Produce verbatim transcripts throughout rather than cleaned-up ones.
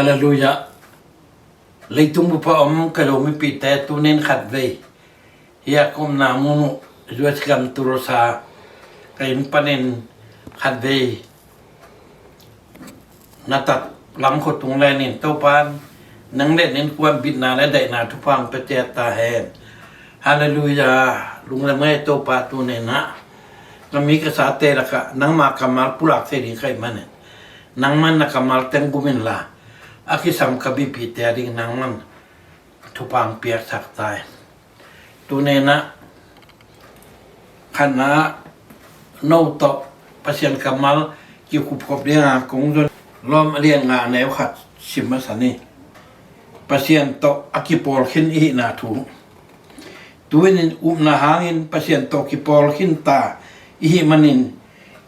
Halleluiah. Leitung bup a om ka Zomipite, tunin khatvei hih a ka omna mun uh, U S gam Tulsa, ka inn panin khatvei na tat lam khua tung lenin Topan nang le nin kuan bitna le daihna thupha hong pia ciat ta hen. Halleluiah. Lungdam ngei Topa, tuninah ka mi ka sate lakah nangma kammal pulak thei ding ka hih manin nangman na kammal teng gum inla, a kisam ka mipite a ding nangman thupha hong piaksak ta hen. Tuninah khatna, no tawh Pasian kammal kikhupkhop dinga kong zon. Rom a lian nga a neu khat sim masa ni. Pasian tawh a kipawlkhin i hihna thu. Tunin upna hangin Pasian tawh kipawlkhin ta i hih manin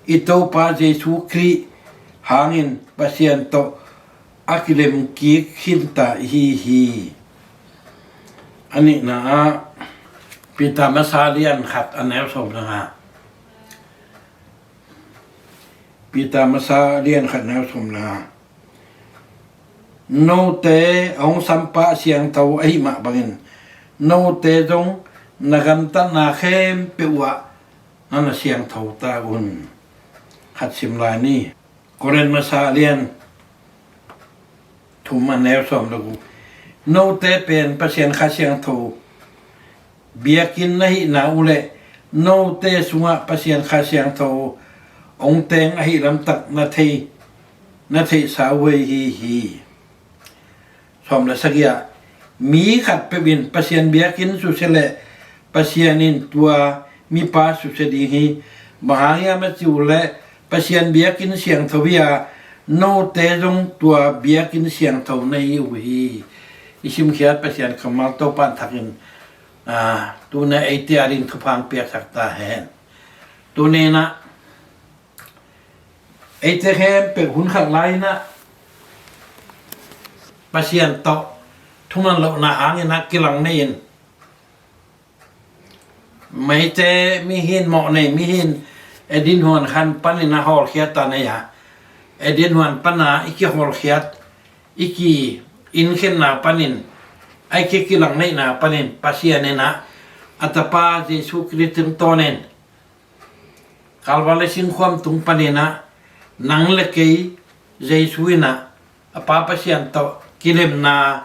i Topa Jesu Khrih hangin Pasian tawh a kilemkik khinta ihi hi. A nihna ah Peter masa lian khat a neu sawm le nga. Peter masa lian khat neu sawm le nga. Note a hong sampa a siangtho ahih mah bangin note zong na gamtatna khempeuh uh ah na na siangtho ta un. Khat sim lai ni. Korin masa lian thum a neu sawm le guk. Note pen Pasian Kha Siangtho biakinn na hihna uh leh note sungah Pasian Kha Siangtho hong teng ahih lamtak na thei, na theihsa uh hi hi. Sawm le sagih ah, mi khatpeuh in Pasian biakinn susia leh Pasian in tua mipa susia ding hi. Bang hang hiam a ci uh leh Pasian biakinn siangtho hi a, note zong tua biakinn siangtho na hi uh hi. I simkhiat Pasian kammal Topa in thakin, aa, tuna eite a ding thupha hong piaksak ta hen. Tuninah eite khempeuh hun khat lai-inah Pasian tawh thuman lohna hanginah kilang nei in. Meite mihin mawh nei, mihin Eden huan khan panin a hawlkhiat ta nei a, Eden huan pana i kihawlkhiat, i ki-inkhenna panin, a i kikilang neihna panin Pasian inah a tapa Jesu Khrih tungtawnin Kalvari singkhuam tung paninah nang le kei Jesu inah a Pa Pasian tawh kilemna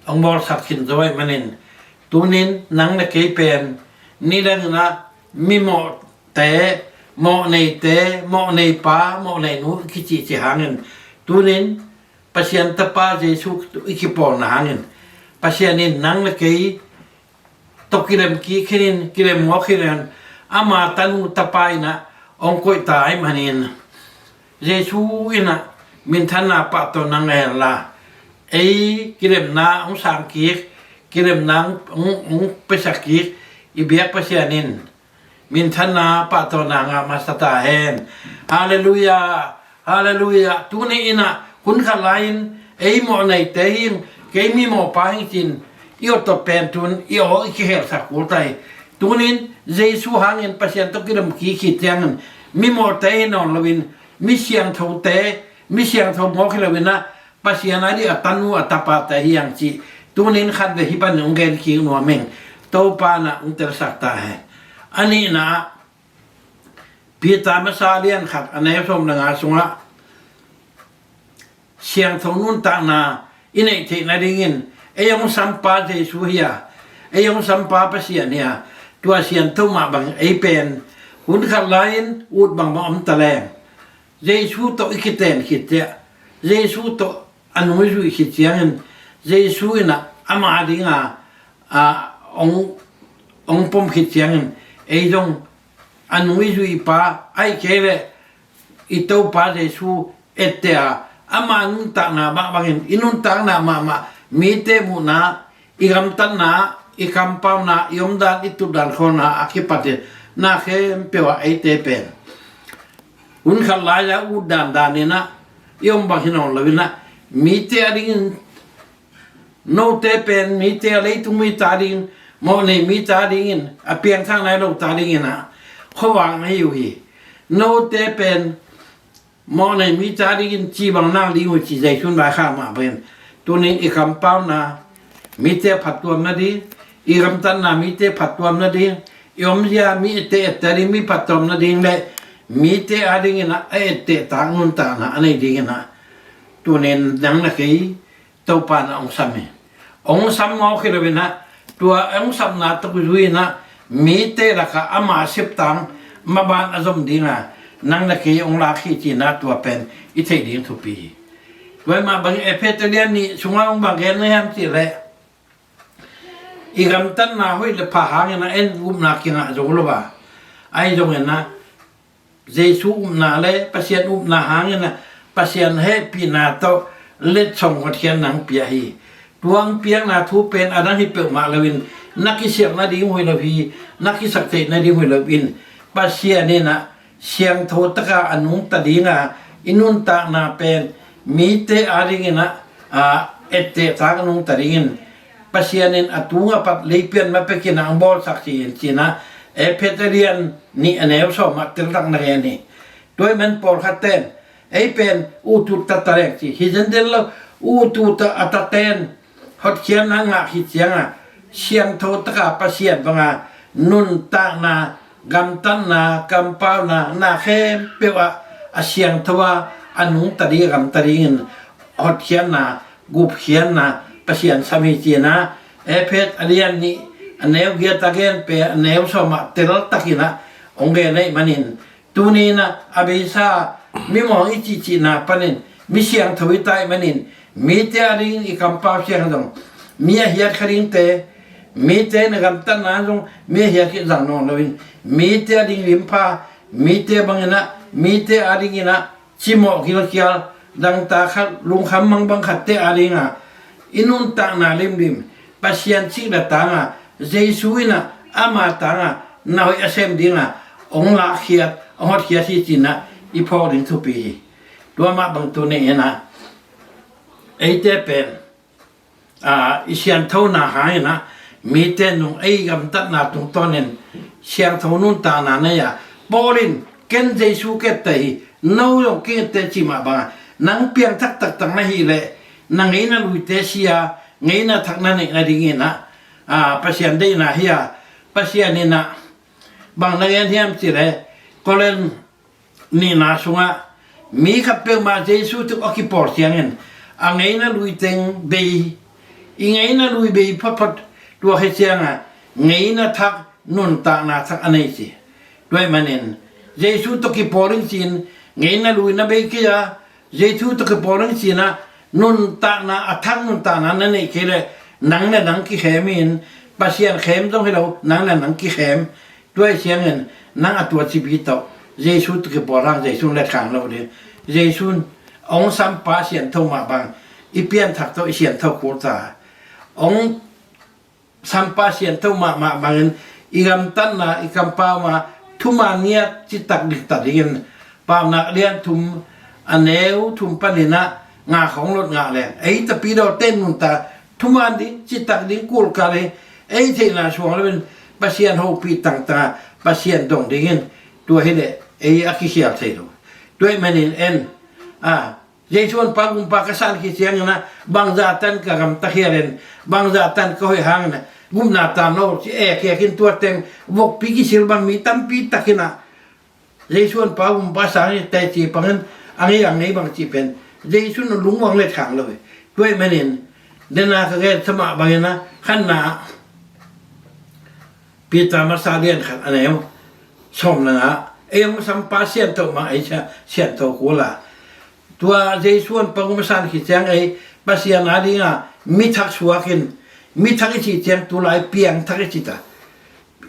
hong bawlsak khin zo ahih manin tunin nang le kei pen nidanginah mimawhte, mawhneite, mawhneipa, mawhneinu i kicihcih hangin tunin Pasian tapa Jesu i kipawlna hangin Pasian in nang le kei tawh kilemkik khinin, kilem ngawk khinin, ama tanu tapa inah hong koihta ahih manin Jesu inah minthanna pahtawi nang a henla ei kilemna hong sangkik, kilemna hong, hong piasakkik i biak Pasian in minthanna pahtawina ngah masa ta hen. Halleluiah. Halleluiah. Tuni inah hun khat lai-in ei mawhneite hing, kei mimawhpa hing cin i awtawp pen tun i aw i kihelsak kul ta hi. Tunin Jesu hangin Pasian tawh kilemkik khit ciangin mimawhte hi nawn loin mi siangthote, mi siangtho mawk hi loinah Pasian a dih a tanu a tapate hi ang cih tunin khatvei hih panin hong genkik nuam ing. Topa inah hong telsak ta hen. A nihna ah Peter masa lian khat a neu sawm le nga sungah siangtho nuntakna i neih theih nadingin ei hong sampa Jesu hi a, ei hong sampa Pasian hi a, tua siangtho mah bang ei pen hun khat lai-in ut bangbang om ta leng Jesu tawh i kiten khit ciah, Jesu tawh a nungzuih khit ciangin Jesu inah ama dinga a hong, hong pom khit ciangin ei zong a nungzuihpa ahih kei leh i Topa Jesu ette a, ama nuntakna mah bangin i nuntakna mahmah, mite muhna, i gamtatna, i kampauna, i omdan, i tutdan khawlna a kipatin na khempeuh ah eite pen hun khat lai-a ut dandan inah i om bang hi nawn loinah mite a dingin, note pen mite a leitung mite a dingin, mawhnei mite a dingin, a piangthak nai lote a dinginah khuavak na hi uh hi. Note pen Mawhnei mite a dingin ci bang nang ding uh ci Jesu'n vaikhak mah bangin, tunin i kampauna mite phattuam nading, i gamtatna mite phattuam nading, i omzia mi ette ette a ding mi phattuam nading le mite a dingin a etteh tak nuntakna a nei dingin ah tunin nang na kei Topa in ah hong sam hi. Hong sam mawk hi lo in ah, tua hong sapna tawh zui in ah mite lakah ama septang maban a zom ding a nang na kei hong lak hi cih in ah tua pen i theih ding thupi hi. Tua mah bangin Efesa lian nih sungah hong bang gen na hiam cih leh, i gamtatna hoih le pha hangin ah en upna kingah zo lo a, ahi zongin ah Jesu upna le Pasian upna hangin ah Pasian hehpihna tawh letsong hotkhiatna hong pia hi. Tua hong piakna thu pen a dang hi peuhmah loin, na kisiat nading hi lo hi, na kisaktheih nading hi loin, Pasian in ah siangtho taka a nungta ding a, i nuntakna pen mite a dingin ah, a, etteh tak a nungta dingin Pasian in a tung a pat leipian ma pekin ah hong bawlsak hi in cih in ah Efesa lian nih a neu sawm ah teltak na gen hi. Tua ahih man pawlkhat ten ei pen ut ut ta ta leng ci hi zenzen lo, ut ut a ta ten hotkhiatna ngah khit ciang a, siangtho taka Pasian banga nuntakna, gamtatna, kampauna, na khempeuh ah a siangtho a, a nungta ding a gamta dingin hotkhiatna, gupkhiatna Pasian sam hi cih in ah Efesa lian nih a neu giat a gen pen a neu sawm ah teltak in ah hong gen ahih manin, tuni in ah a beisa mimawh i cihcihna panin mi siangtho i ta ahih manin, mite a dingin i kampau siang zong mi a hiat kha dingte, mite in a gamtatna zong mi a hiat khit zang nawn loin, mite a ding limpha, mite bangin ah, mite a dingin ah cimawh gilkial, dangtak khat, lungkham mangbang khatte a ding a, i nuntakna limlim Pasian cih le tang a, Jesu in ah ama tang a na hoih a sem ding a hong lakkhiat, hong hotkhiat hi cih in ah i phawk ding thupi hi. Tua mah bang tuni in ah eite pen, a, i sianthona hangin ah mite nung ei gamtatna tungtawnin siangtho nuntakna nei a, Paul in ken Jesu kei etteh hi, no zong kei etteh cih mah bang a, nang piangthak taktak na hih leh na ngeina luite si a, ngeina thak na neih nadingin ah, a, Pasian deihna hi a, Pasian in ah bang na gen hiam cih leh, Korin nihna sungah mi khat peuhmah Jesu tawh a kipawl ciangin a ngeina lui teng bei, i ngeina lui bei photphot, tua khit ciangah ngeina thak, nuntakna thak a nei ci. Tua ahih manin Jesu tawh kipawl in ci-in ngeina lui na bei kei a, Jesu tawh kipawl in ci-in ah nuntakna a thak nuntakna na neih kei leh nang le nang kikhem in, Pasian khem zong hi lo, nang le nang kikhem. Tua ahih ciangin nang a tua cipi tawh Jesu tawh kipawl hang Jesu in let khang lo ding. Jesu in hong sampa siantho mah bang i pianthak tawh i siantho kul ta. Hong sampa siantho mahmah bangin i gamtatna, i kampau mah thuman ngiat citak diktak dingin Paunak lian thum a neu thum panin ah nga khawng lot ngah leng ei tapidawte nuntak thuman ding, citak ding, kulkal hi. Ei theihna suang loin Pasian hopih tangtang a Pasian dong dingin tua hileh ei a kikhial thei lo. Tua ahih manin en a, Jesu honpa gumpa ka san khit ciangin ah bangzah tan ka gamta khial in, bangzah tan ka hoih hangin ah gupna tan lo ci, ek ek in tua teng vokpi kisil bang mi tampi takin ah Jesu honpa gumpa sang hi teci pangin a ngei a ngei bang cih pen Jesu in lungmuang let khang lo hi. Tua ahih manin dena ka gen sa mah bangin ah khatna Peter masa lian khat a neu sawm le nga, ei hong sampa siantho mah ei sia, siantho kul a. Tua Jesu honpa gumpa san khit ciang ei Pasian a dinga mi thak suak in, mi thak i cih ciang tulai piangthak i ci ta.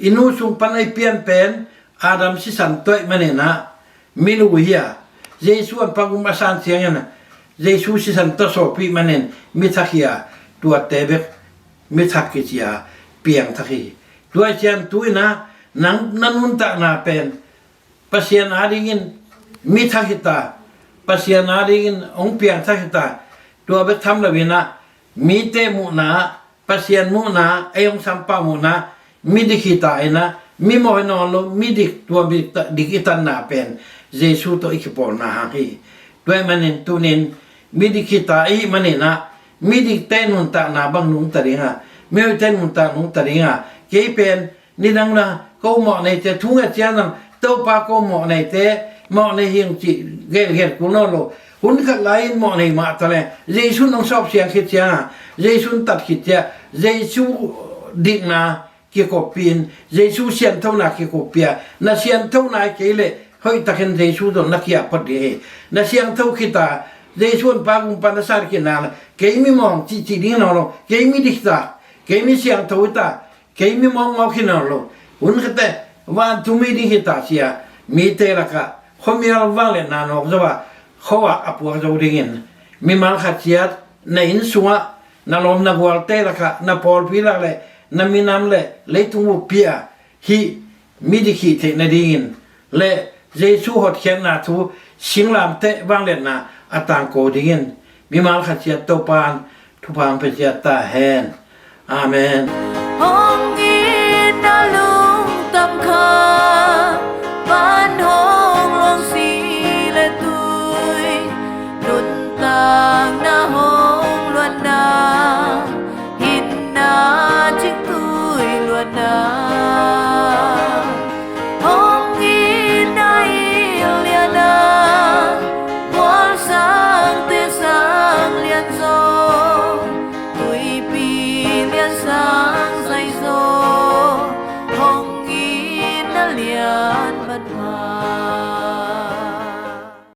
I nu sung pan ei pian pen Adam sisan tawh ahih manin ah mi lui hi a, Jesu honpa gumpa san ciangin ah Jesu sisan tawh sawpih manin mi thak hi a, tuate bek mi thak kici a, piangthak hi. Tua ahih ciang tu-in ah nang na nuntakna pen Pasian a dingin mi thak hi ta, Pasian a dingin hong piangthak hi ta. Tua bek tham loin ah mite muhna, Pasian muhna, ei hong sampa muhna mi dik hi ta in ah Mi mawi nawn lo, midik, tua midik i tanna pen Jesu tawh i kipawlna hang hi. Tua ahih manin tunin midik hita i hih manin ah, midikte nuntakna bang nungta ding a, mihoihte nuntak nungta ding a, kei pen nidang na ko mawhneite thunget ciang zong Topa ko mawhneite mawhnei hing cih gelgel kul nawn lo. Hun khat lai-in mawhnei mah ta leh Jesu nong sawpsiang khit ciang a, Jesu nong tat khit ciang Jesu dikna kikoppi in, Jesu sianthona kikoppi a, na sianthona hi kei leh hoihtakin Jesu tawh na kiah phot ding hi. Na siangtho khit a, Jesu in Pa gumpa na sat khit nang leh kei mimawh cihcih ding hi nawn lo, kei midik hita, kei mi siangtho hita, kei mimawhmawh hi nawn lo. Hun khat teh vantung mi ding hita ci a, mite lakah khuamial vangliatna nawk zo a, khuavak a puak zo dingin, mimal khat ciat na inn sungah, na lawm na gualte lakah, na pawlpi lak leh na minam leh leitung buppi ah hih midik hih theih nadingin leh Jesu hotkhiatna thu singlamteh vangliatna a tangko dingin mimal khat ciat Topa in thupha hong pia ciat ta hen. Amen. Hong